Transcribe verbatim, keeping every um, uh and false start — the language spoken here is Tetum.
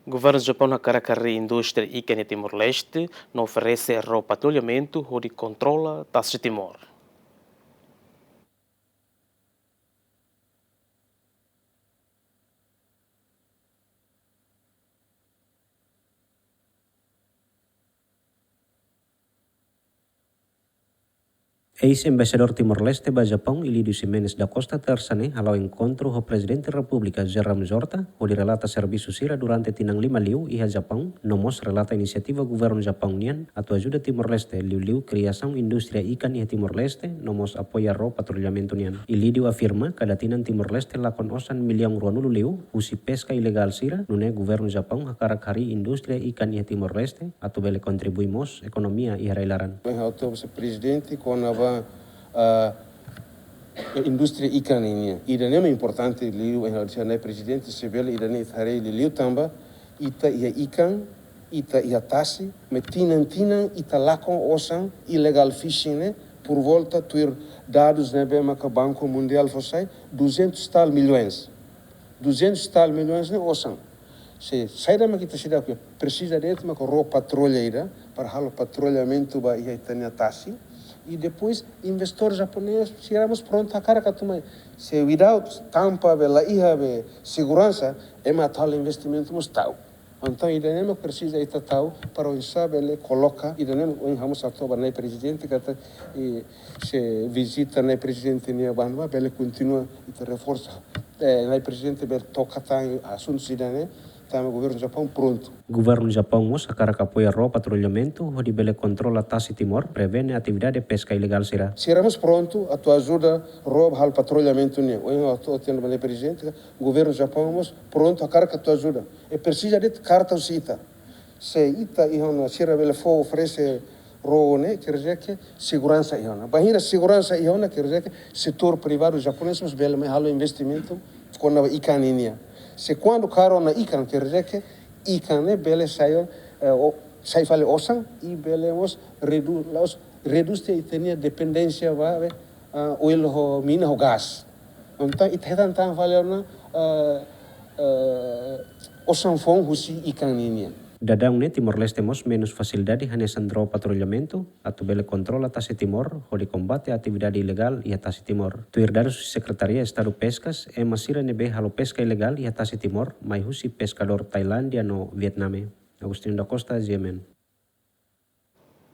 Governu Japaun hakarak harii indústria ikan iha Timor-Leste, no oferese ró patrullamentu hodi kontrola tasi Timor. Eis-Embaixadór Timor-Leste ba Japaun, Ilídio Ximenes da Costa, Tersa ne'e hala'o enkontru ho Prezidente Repúblika, José Ramos Horta, hodi relata servisu sira durante tinan lima liu iha Japaun, no mós relata inisiativa Governu Japaun nian atu ajuda Timor-Leste, liuliu kriasaun indústria ikan iha Timor-Leste, no mós apoia ró patrullamentu nian. Ilídio afirma, kada tinan Timor-Leste lakon osan millaun ruanulu liu husi peska ilegál sira, nune'e Governu Japaun hakarak harii indústria ikan iha Timor-Leste, atu bele kontribui mós ekonomia iha rai-laran. Ohin ha'u to'o ba Prezidente kona-ba, ah, indústria ikan nian. Ida-ne'e mak importante liu, ohin ha'u dehan ba Prezidente, se bele ida-ne'e ita haree liuliu tanba ita iha ikan, ita iha tasi, maibé tinan-tinan ita lakon osan illegal fishing ne'e, por volta tuir dadus ne'ebé maka Banku Mundiál fó sai, duzentos tal milhões. Duzentos tal milhões ne'e osan. Se saida mak ita seidauk iha, presiza de'it maka ró patrulla ida, para halo patrullamentu ba iha ita-nia tasi. I depois, investidór japonés, sira mós prontu hakarak atu mai. Se without, tanba be la iha be seguransa, ema atu halo investimentu mós ta'uk. Entaun, ida-ne'e mak presiza ita ta'uk, para oinsá bele koloka, ida-ne'e mak ohin ha'u mós hato'o ba Na'i Prezidente, katak, i, se vizita Na'i Prezidente nia bandu, bele kontinua ita reforsa. Eh, Na'i Prezidente bele toka tan asuntu sira-ne'e, tanba Governu Japaun prontu. Governu Japaun mós hakarak apoia ró patrullamentu, hodi bele kontrola tasi Timor, prevene atividade peska ilegál sira. Sira mós prontu atu ajuda ró halo patrullamentu nian. Ohin ha'u hato'o tiha ona ba Na'i Prezidente, Governu Japaun mós prontu hakarak atu ajuda. I presiza de'it karta husi ita. Se ita iha ona, sira bele fó oferese ró ne'e, quer dizer que seguransa iha ona. Bainhira seguransa iha ona, quer dizer que setór privadu japonés mós bele mai halo investimentu kona-ba ikan nian. Se kuandu kaer ona ikan, quer dizer que ikan ne'e bele sai, eh, o, sai fali osan i bele mós redu-, la'ós redús tiha ita-nia dependénsia ba, be, ah, oil ho mina ho gás. Entaun, ita hetan tan fali ona, eh, eh, osan foun husi ikan nian. Daudaun ne'e Timor-Leste mós menus fasilidade hanesan ró patrullamentu, atu bele kontrola tasi Timor, hodi kombate atividade ilegál iha tasi Timor. Tuir dadus husi Sekretaria Estadu Peskas, ema sira ne'ebé halo peska ilegál iha tasi Timor, mai husi peskadór Tailándia no Vietname. Agostinho da Costa, G M N.